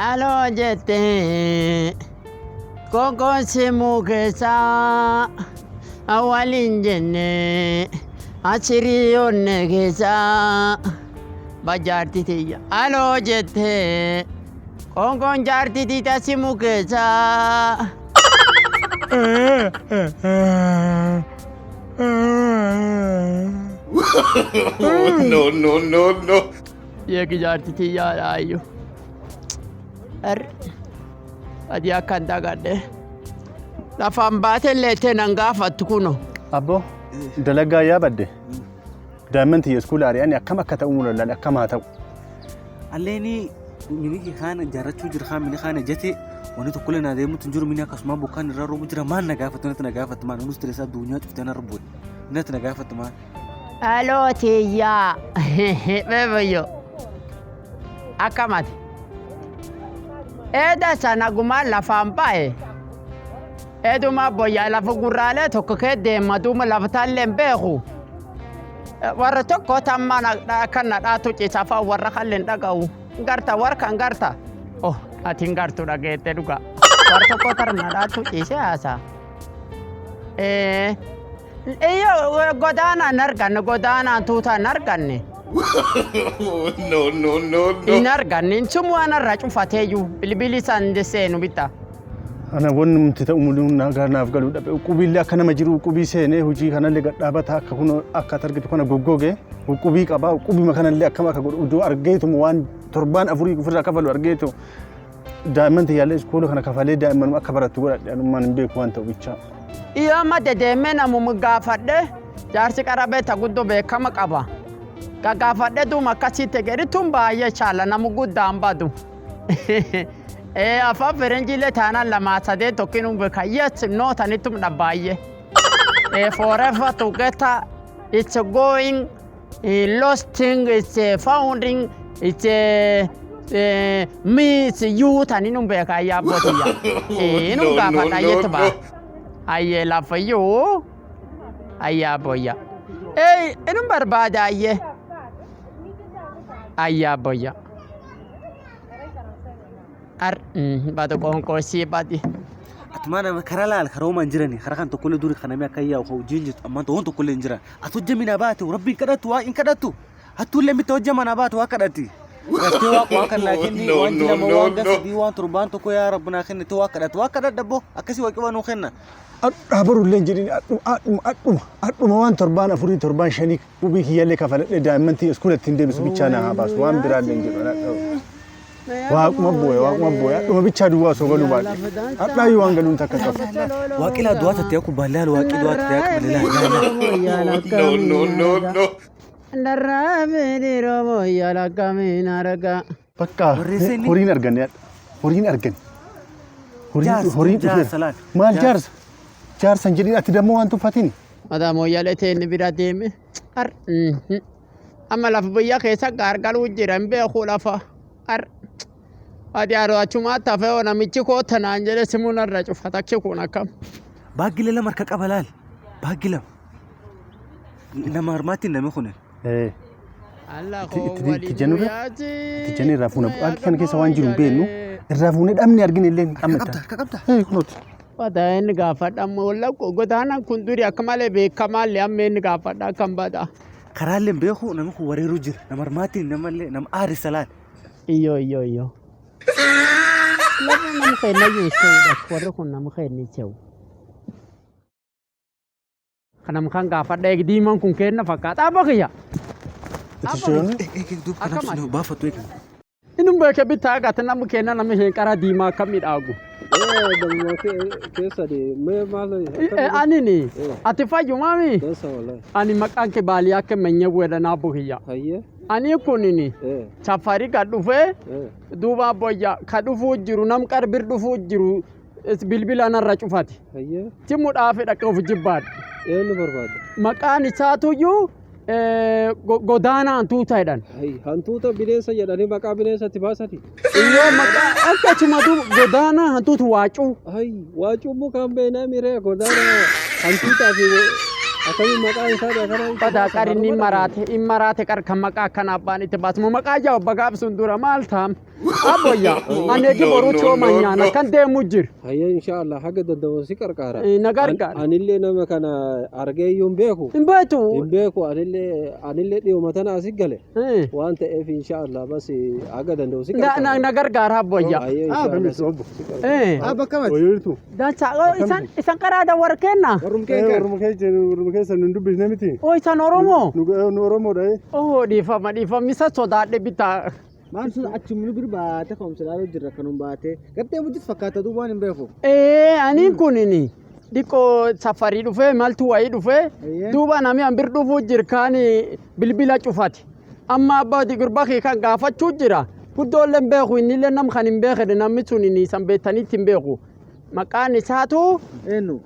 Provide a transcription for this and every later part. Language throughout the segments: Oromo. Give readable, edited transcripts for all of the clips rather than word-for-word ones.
Aloo jette qoonqoon simuu keessaa waliin jenne asirii onne keessaa bajaarti tiyya. Aloo jette qoonqoon jaarti tiyya simuu keessaa. No, no, no, no. Eegi jaarti tiyyaa dhaayyuu. Adii akkan dagadhe. Lafaan baatellee itti nan gaafattu kuno. Abbo, dalagaa yaa badde. Daa'imman tiyya iskuula ari'anii akkam akka ta'u mul'atan akkam haa ta'u. Alleeni mini kaan ijaarrachuu jira kaan mini kaan ejjate wanni tokkollee naa deemuutu hin jiru mini akkasuma bokkaan irraa roobu jira maal na gaafatu natti na gaafatu maal nus tireessaa addunyaa cuftee narra bu'e natti na gaafatu maal. Aloo tiyyaa. Beebayyo. Akkamati. Eeda sana gumaan lafaan ba'e. Eeduma boyyaa lafa gurraalee tokko kee deema duuma lafa taallee hin beeku. Warra tokko tamma akka na dhaatu ciisa afaan warra kallee hin dhaga'u. Garta warra kan garta. Oh ati hin gartu dhageette dhuga. Warra tokko tarma na dhaatu ciise haasa. Iyo godaanaan hin arganne, godaanaan tuutaan hin arganne. No, no, no, no. Hin arganne, hin waan irraa cufateeyyuu bilbili isaan seenu bitta. Ana wannumti ta'u mul'uu naaf galuu dhabe. Uqubiillee akka nama jiru uqubii seenee hojii kanallee gadhaabataa akka kun akka ati argitu kana goggoge uqubii qabaa uqubima kanallee akkam akka godhu iddoo argeetuma waan torbaan afurii ofirraa kafalu argeetu daa'imman tiyyaallee iskoola kana kafalee daa'imman akka barattu godhadhe anummaan hin beeku waan ta'u bichaa. Iyo amma dedeemee namuma gaafadhe jaarsi qarabee ta guddoo beekama qaba. Gaggaafadhe duuma akkasitti gadi tun baay'ee chaala nama guddaan badu. Ee afaan ferenjiilee taanaan lamaa sadee tokkinuu beeka yes no tanittum dhabbaayye. Ee forever together it's going losting it's founding it's me it's you taninum beeka ayyaa abbootiya. Ee inum No, no, gaafadha no, ayyeetu baa. no. Ayyee lafayyuu ayyaa boyya. Ee inum barbaada ayyee. Ayyaa boyya. Ar badu qoonqoosii badi. Atumaa nama karaa laal karaa homaa hin jirani karaa kan tokkollee duri kanamee akka yaa'u hojiin jirtu ammaan ta'uun tokkollee hin jiran. Ati hojja minaa baate rabbiin kadhattu waa hin kadhattu. Hattuullee miti hojja manaa baatu waa kadhatti. Raftee waaqa waa kan naa kenni No, waan no, jilama no, waan no. gasadii waan torbaan tokko yaa rabbi naa kennite waa kadhattu waa kadhadha boo akkasii waaqi waa nuu kenna. Dhaabarullee hin jedhin adhuma adhuma adhuma waan torbaan afurii torbaan shanii qubii kiyyallee kafaladhee daa'imman tiyya iskuula ittiin deebisu bichaa naa haa baasu waan biraallee hin jedhu. Waaquma boo'e waaquma boo'e adhuma bichaa duwwaa osoo galuu baadhe hadhaayyuu waan galuun takka qabu. Waaqi laa du'aa tattee akka baallaa waaqi du'aa tattee akka baallaa. No, no, no, no. Bakka Warreessa inni- horiin arganne hadha horiin arganne. Horiin Jaarsa, horiin jaarsa dhufeera. laal. Maal Jaarsa. jaarsa? Jaarsa hin jedhin ati dammoo waan tuffatini. Madaamoyyaalee ta'e bira deeme. Ar amma lafa biyya keessa gaargaluu jira hin beeku lafa. Ar ati haroo achumaa tafee namichi koo tanaan jedhe simuun irra cufa takki kun akkam. Baaggi lama harka qaba laal. Baaggi lama. Nama harmaatti namni kun. Itti itti jennurra itti jennee irraa fuuna baagii kana keessa waan jiru hin beeknu irraa fuunee dhabne argine illee Harka qabda harka qabda. Kunuuti. Bada inni gaafadha amma godaanaan kun duri akka malee beekamaallee amma inni gaafadha akkam bada. Karaallee hin beeku namni kun wareeruu jira. Nama harmaatti namallee nama aarisa laal. Iyo iyo iyo. Lafa nama keenya iyyuu se'uudha warri kun nama keenya se'u. Kanam kan gaafadha eegi diimaan kun kenna fakkaata. Abba kiyya. Itti soyoonu Eegi duuba kanaaf sun baafatu eegi. Inni beeke bitaa gata namni kenna namni hin qara diimaa akka midhaagu. Keessa mee maal? Anini ati fayyu maami? Keessa wallahi. Ani maqaan kee baalii akka manyee weedhanaa buhiyya. Hayyee. Ani kunini safari ka dhufee duuba boyya ka dhufuu jiru nam qarbir dhufuu jiru bilbila narra cufate. Hayyee. Timuudhaaf dhaqee of jibbaadha. Eenyu barbaada? Maqaan isaatuyyuu godaanaa hantuuta jedhan. Hantuuta bineensa jedhanii maqaa bineensatti baasati. Iyyoo maqaa akkasuma duuba godaanaa hantuutu waacuu. Hay waacuu mukaan beenaa miree godaanaa hantuutaa fi Akkamiin maqaan isaa kana itti Badaa baasan qar inni haruma maraate in maraate qar kan maqaa akkana abbaan itti baasu maqaa yaa obba gaabsuun dura maal taam abboyya ani eegi No, boruu no, cooma no, nyaana no. kan deemu jir Hayyee inshaallah haga danda'u si qarqaara. Na gargaara. Anillee nama kana argee iyyuu hin beeku. Hin beektu. Hin beeku anillee dhiyooma tana asi gale. Waan ta'eef inshaallah bas haga danda'u si Na na qarqaara. na gargaara abboyya. Hayyee Ah, inshaallah bamisu obbo. si qarqaara. Bakka mati. Wayyootu. Dansa isan isan qaraada warra kenna. Warrum kee kan. Orma keessa nu dubbisne miti. Oo isan Oromoo. Nu Oromoodha. Oo dhiifama dhiifama isa sodaadhe bitaa. Maal sun achuma nu bir baate ka'umsa ilaaluu jirra kanuma baate. Gartee mujjis fakkaata duuba waan hin beeku. Ee aniin kunini dhiqoo safarii dhufee maltu wayii dhufee Ayyee. duuba namni an bir dhufuu jir kaani bilbila cufate. Amma abbaa gurba kee kan gaafachuu jira. Guddoollee hin beeku innillee nam kan hin beekne namni sun inni isan beektanitti hin beeku. Maqaan isaatu Eenyu?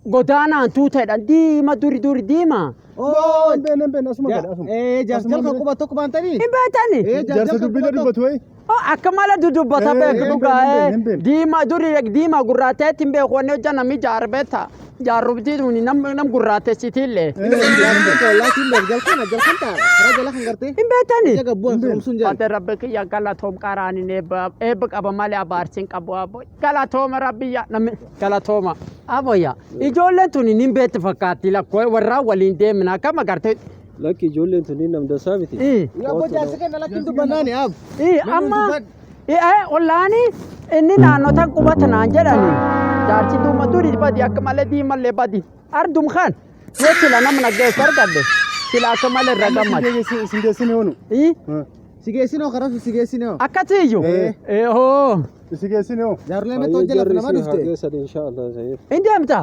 Godaanaan tuutedha diima duri duri diima. Oo. Hin beekne hin beekne asuma gale asuma. Ee jaarsa jalka quba tokko baantanii. Hin beektani? Ee Jaarsa dubbilee dubbatu wayi. Oh, akka mala dudubbata Eh, beeku eh, dhugaa hin eh. beekne. Diima duri diima gurraateetti hin beeku wanni hojja namni jaarbeetta jaarrubtii tuni nam nam gurraatessitiillee. Laatiin beek jalkana jalkan ta'a karaa jala kan gartee. Hin beektani? Ija gabbu'an firumsuun jala. Ate rabbi kiyya galatoom qaraanin eebba eebba qaba malee abaarsin qabu abo galatooma rabbiyya namni galatooma aboyya ijoolleen tuni nin beekti fakkaatti lakkoo warraa waliin deemna akkam agartee. Lakki ijoolleen tuni nam dansaa miti. Ii. Yaa jaarsa kenna lakkiin dubbannaani ab. Ii amma ollaani inni naannoo tan qubata naan jedhani jaarsi duuma duri badi akka malee diimallee badi ardum kan yoo sila nama naggeessu argadhe sila akka malee irra gammade. Isin geessine hoonu. Ii Si geessinoo karaa sun si geessinoo. akkasiyyuu. Eh. Ee hoo Isin geessine hoo. Jaarlee metti Hayyee hojja lafa jarri nama isin haa dhufte. geessan inshaallah sayyid. hin deemta.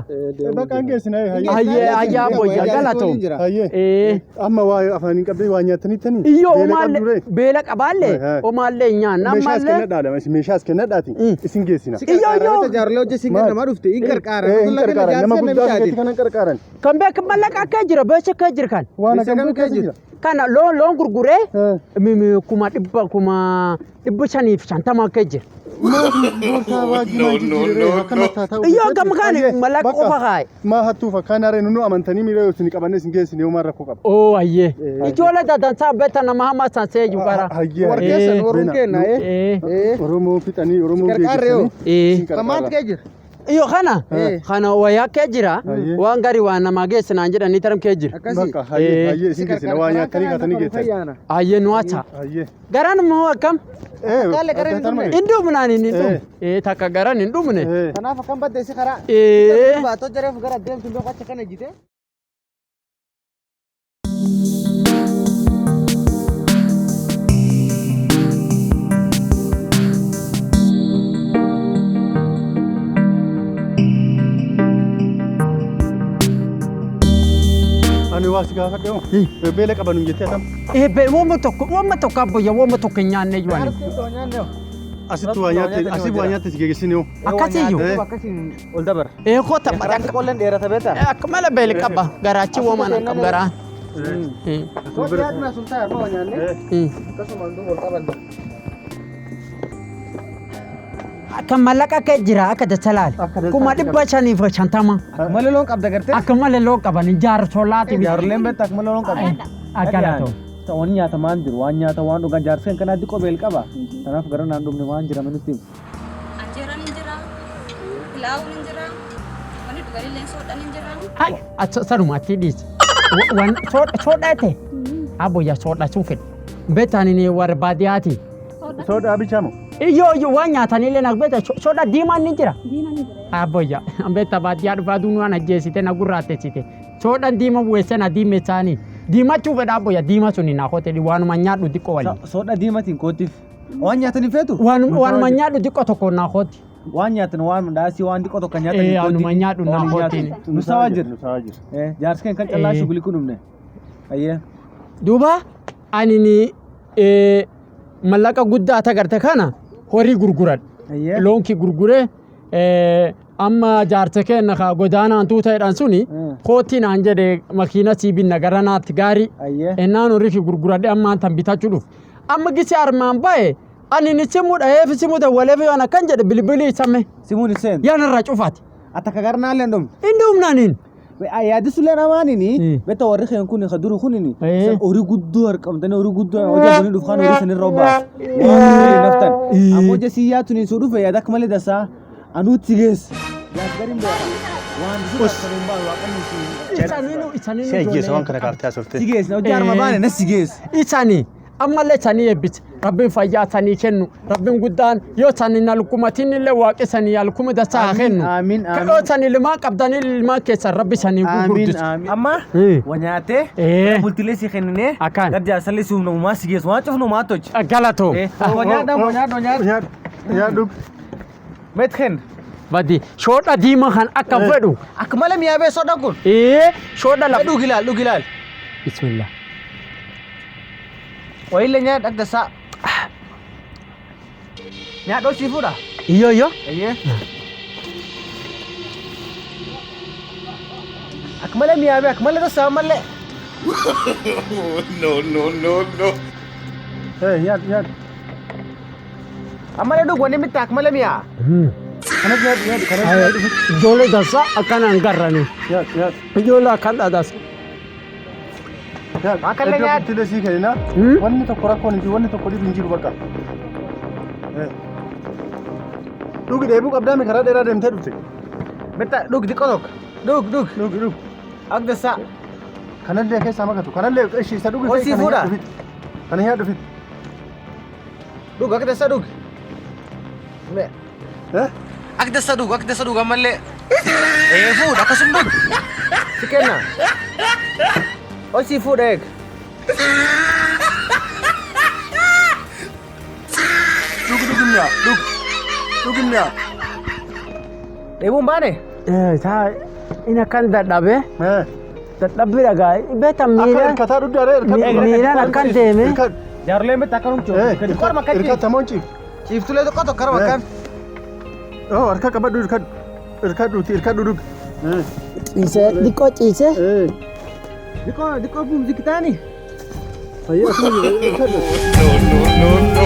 Bakka hin geessine hayyee. Hayyee hayyee abboyya galatoom. Hayyee. Ee. Amma waa afaan hin qabdee waa nyaattanittanii. Iyyoo Beela omaallee qabduree. beela qabaallee Eh. omaallee hin nyaanna Meeshaa as ammallee. kennadhaadha. Meeshaa as kennadhaati. Isin geessina. Si Iyyoo, qarqaara iyyoo. miti jaarlee hojja siin Maal? nama dhufte hin qarqaara. Eh, hin qarqaaran. Nama guddaa keessatti kanan qarqaaran. Kan beeku mallaqa akka jira beessa akka jira kan. Waan Meeshaa akkam kam keessa keessa jira. Kana loon loon gurguree Eh. kuma dhibba 550 akka jira. No, no, no, no. Iyyoo gama kan mallaqa qofa kaaye. Maa hattuuf akkaan haree nunu amantanii miira yoo isin qabannee isin geessine yoo maal rakkoo qaba. Oo ayyee. Ijoollee dadansaa beekta nama hamaa san seeyyu gara. Hayyee. Warra keessan warrum Beena. kenna ee. Ee. Ee. Oromoo fixanii Oromoo Qarqaarree hoo. geessanii. Ee. Isin Kamaat qarqaara. kee jira. Iyo kana Eh. kana wayaa kee jira Ayyee. waan gari waan namaa geessinaan jedhanii taram kee jira. Akkasii. Bakka hayyee Eh. hayyee isin geessine waa nyaattanii kaatanii geessan. Ayyee nu hacha. Hayyee. Garan moo akkam? Eh. Kaalle gara hin dhumne. Hin dhumnaan hin dhumne. Eh. Ee takka garan hin dhumne. Eh. Kanaaf akkam badde si karaa. Ee. Baatoo jareef gara deemtu beeku achi kana jite. Ani waa si gaafadhe hoo. Beela qaban jettee atam. Ee be wooma tokko wooma tokko abboyya wooma tokko hin nyaanne iyyuu ani. Asitti waa nyaatte asii waa nyaatte si geessine hoo. Akkasiyyuu. Akkasiin ol dabara. Ee kota Karaan xiqqoolleen dheerata beektaa. Akka malee beela qaba garaachi wooma na qaba garaan. Eh. Dhiyaatuma sun ta'a arma waa nyaanne. Eh. Akkasuma hunduu ol qaban. Akka mallaqa kee jira akka dasalaale. Akka dasalaale. 550,000. Akka malee loon qabda gartee. Akka malee loon qaban jaarsolaati. Jaarleen beektaa akka malee loon qabda. Akka laatoo. Waan nyaatamaan jiru waan nyaata waan dhugan jaarseen kanaa diqoo beel qaba. Kanaaf gara naan dhumne waan jira nutti himu. Anjeeraan hin jira, pilaawuun hin jira, wanni dhuganillee soodhaan hin jira. Hai, sanumatti dhiisi. Waan soodhaate. Abboyya soodhachuu fedhe. Beektaan inni warra baadiyyaati. Soodhaa bichaamoo. Iyyoo iyyoo waan nyaatanillee na beekta soodha diimaan ni jira. Abboyya beekta baadiyyaa dhufaa duun waan ajjeesite na gurraattessite. Soodhaan diima bu'eesse na diimeessaanii. Diimachuu fedha abboyya diima suni na hoteeli waanuma nyaadhu xiqqoo waliin. Soodha diimatiin kootiif. Waan nyaatan hin feetu? Waanuma nyaadhu xiqqoo tokko na hooti. Waan nyaatan waan midhaasii waan xiqqoo tokko nyaatan Ee waanuma nyaadhu na hootiin. Nusaawaa jira. Nusaawaa jira. Jaarseen kan callaa Eh. shugulii kun dhumne. Ayyee. Duuba ani ni mallaqa guddaa tagalte kana horii gurguradha. Ayyee. Loonkii gurguree amma jaarsa keenya ka godaanaan tuuta jedhan suni kootii naan jedhe makiina sii binna gara naatti gaarii. Ayyee. Ennaan horii fi gurguradhe ammaan tan bitachuu dhufu. Amma gisi armaan ba'e ani ni simu dhaheef simu dawwaleef yoon akkan jedhe bilbilii isame Simuun hin seentu. yaan irraa cufaate. Ati akka gara naallee hin dhumne. Inni humnaaniin. Yaadi sulee namaanini Mm. beektaa warri keen kun ka duru kunini Eh. san horii guddoo harqamtanii horii guddoo hojii abbanii dhufaan horii sanirra obaas waan horii naftan ammoo hojii si yaatuni suu dhufe yaada akka malee dasaa anuutti geesse. Yaad gariin beeka waan sun akka hin baanu waaqanni si Isaninu isaninu Si ajjeesa waan ijoollee kana kaaftee haasofte. si geesse hojii harma baane na si geesse. isani ammallee isanii eebbise rabbiin fayyaa isanii kennu rabbiin guddaan yoo isanii nalkumatiin illee waaqi isanii alkuma dasaa haa kennu Amiin, amiin. yoo isanii ilmaan qabdanii ilmaan keessan rabbi isanii gurguddisu. Amma Eh. wa nyaatee Eh. bultilee si kenninee Akkaan. gad jaarsallee si humna uumaa si geesse waan cufnu uumaa tolche. Galatoo. Wa nyaadhaa wa nyaadhaa wa nyaadhaa. Nyaadhu. Nyaadhu. Meet kenna. Badi shoodha diimaa kan akka fedhu. Akka malee mi'aa bee soda kun. Ee shoodha lafa. Dhugi ilaal dhugi ilaal. Bismillah. Wayillee nyaadha akka tasaa. Nyaadhoo sii fuudha. Iyo iyo. Eeyyee. Akka malee mi'aa bee akka malee tasaa malee. No, no, no, no. Nyaadhu nyaadhu. Ammallee dhugu wanni bitta akka malee mi'aa. Kanas nyaadhu nyaadhu kanas nyaadhu. Ijoollee dansaa akkana hin garrani. Nyaadhu nyaadhu. Ijoollee akkan dha dansa. Nyaadhu. Akka illee Iddoo nyaadhu. bultiilee sii kennina. Wanni tokko rakkoon hin jiru wanni tokko dhibu hin jiru bakka. Dhugi dheebuu qabdaa mi karaa dheeraa deemtee dhufte. Bitta dhugi xiqqoo tokko. Dhug dhug. Dhugi dhugi. Akka tasaa. Kanallee keessaa makatu. Kanallee ishii isa dhugi. Ol sii fuudha. Kana nyaadhu fitti. Dhug akka tasaa dhug. Akka tasaa dhug akka tasaa dhug ammallee. Ee fuudha akkasum dhug. Si kenna. Ol sii fuudha eeg. Dhugi dhugi mi'a. Dhugi. Dhugi mi'a. Dheebuun baane. Isaa inni akkan dadhabe dadhabbii dhagaa beektan Akka miilaan hirkataa dhugdaadha hirkadhu. miilaan akkan deeme. Hirkadhu. Jaarleen bitta akkanum ciiftu. Korma akka ciiftu. Hirkatamoon ciiftu. Ciiftulee tokko tokko karma akkan. Oh, harka qabadhu hirkadhu. Hirkadhuuti hirkadhu dhugi. Ciisee xiqqoo ciisee. Diqoo diqoo buumziki taani. Fayyaa asuma jiru hirkadhu. No, no, no, no.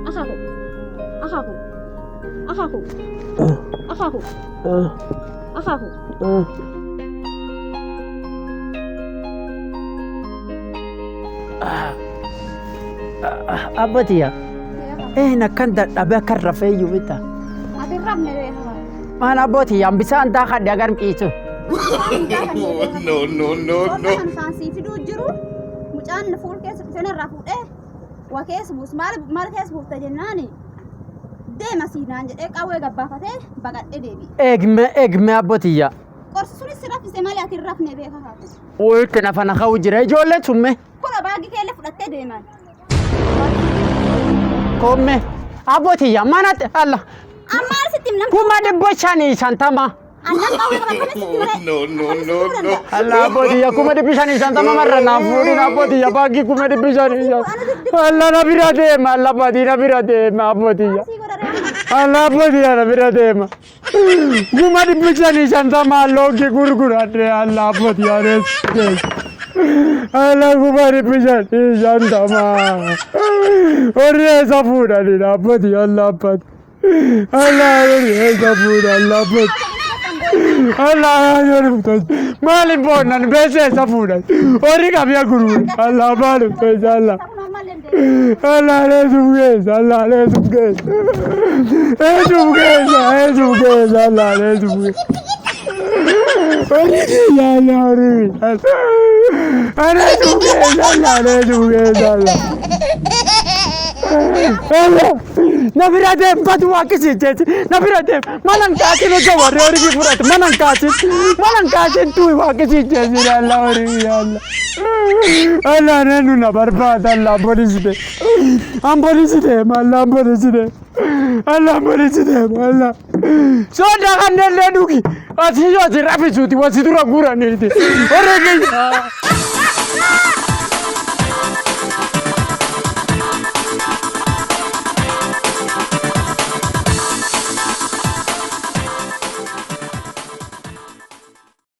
Akaku, akaku, akaku, akaku, akaku, akaku. Abbatiya. Een akkan dadhabee akkan rafee iyyuu bitta. Ati rafne beekaa. Maal abbootii bisaan daakadhe agar ciisu. No, no, no, no. Kan saansii fiduu jiru mucaan fuul keessa dhufeen irraa fuudhee waa keessa buus maal maal keessa buufta jennaani deema siinaan jedhee qawwee gabbaafatee baqadhee deebi'e. Eegme eegme abbootiya. Qorsi sunis si raffise malee ati hin rafne beekaa kaatu. Uyitti nafa na ka'u jira ijoollee summe. Kun baagii keelle fudhattee deeman. Koomme abbootiya manatti alla Ammaan sitti himna. 550,000. Annan qawwee qaba akkamitti sitti himre? No, no, no, no. Alla abbootiya 550,000 marra naaf fuudhin abbootiya baagii 500,000. Alla na bira deema alla badii na bira deema abbootiya. Sii godha re'ama. Alla abbootiya na bira deema. 550,000 loogii gurguradhe alla abbootiya rees. Alla 550,000. Horii eessa fuudhanii abbootiya alla abbati. Alla horii eessa fuudhan alla abbati. Alla maaliif boonnan beessa eessa fuudhan horii qabiya gurguru alla maaliif beessa alla. Kun ammallee deema. Alla reesum geessa alla reesum geessa eesum geessa eesum geessa alla reesum geessa. Horii kiyya alla horii kiyya reesum geessa alla reesum geessa alla. Allah. Na bira deem badu waaqisi jechi. Na bira deem. Manan kaasin hojja warri horii fudhatu. Manan kaasin. Manan kaasin tuyi waaqisi jechi. Allah horii ya Allah. Allah nenu na barbaada Allah polisi deem. An polisi deem Allah polisi deem. Allah polisi deem Allah. Soda kannellee dhugi. Asii yoo asi rafisuuti wasi dura guuraniiti. Horee keenya.